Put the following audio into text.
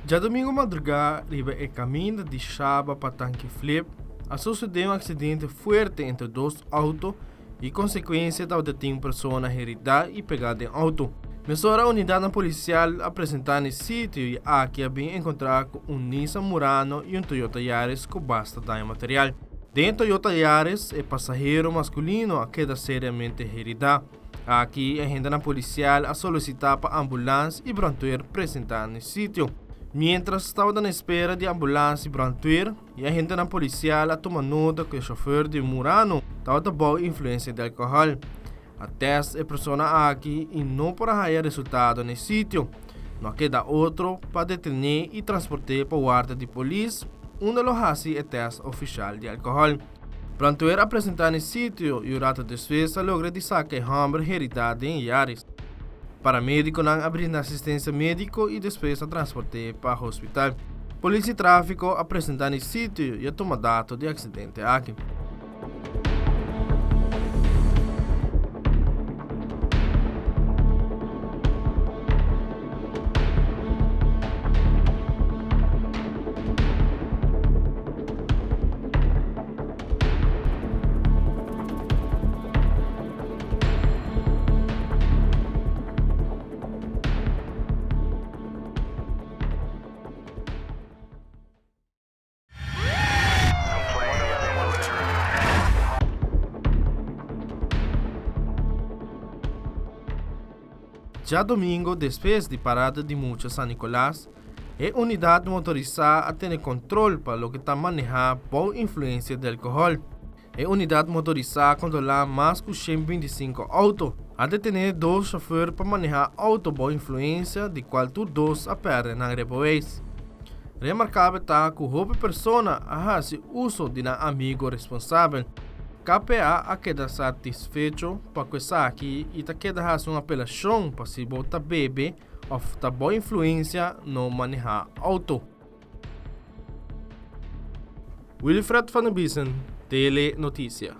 Djadomingo madrugá riba e kaminda di Shaba pa Tanki Flip a sosodé un aksidente fuerte entre dos outo i konsekuensia tabata tin un persona heridá i pegá den outo. Mesora unidatnan polisial a presentá na e sitio i aki a bin enkontrá ku un Nissan Murano i un Toyota Yaris ku basta daño material. Den e Toyota Yaris e pasahero maskulino a keda seriamente heridá. Aki e agentenan polisial a solisitá pa ambulans i brandweer presentá na e sitio. Miéntras tabata na espera di ambulans i brandweer, e agentenan polisial a tuma nota ku e shofùr di Murano tabata bou influensia di alkohòl. A tèst e persona aki i no por a haya resultado na e sitio. No a keda otro pa detené i transport'é pa warda di polis unda lo hasi e tèst ofishal di alkohòl. Brandweer a presentá n'e sitio i un rato despues a logra di saka e hòmber heridá den e Yaris. Paramedikonan a brinda asistensia médiko i despues a transport'é pa hospital. Polis di tráfiko a presentá n'e sitio i a tuma dato di e aksidente aki. Djadomingo despues di parada di mucha San Nicolas, e unidat motorisá a tene kontrol pa loke ta manehá bou influensia di alkohòl. E unidat motorisá a kontrolá mas ku 125 outo. A detené dos shofùr pa manehá outo bou influensia di kual tur dos a pèrdè nan rijbewijs. Remarkabel ta ku hopi persona a hasi uso di nan amigo responsabel. KPA a keda satisfecho pa ku esaki i ta keda hasi un apelashon pa si bo ta bebe òf ta bo influensia no manehá outo. Wilfred van der Biesen, Tele Noticia.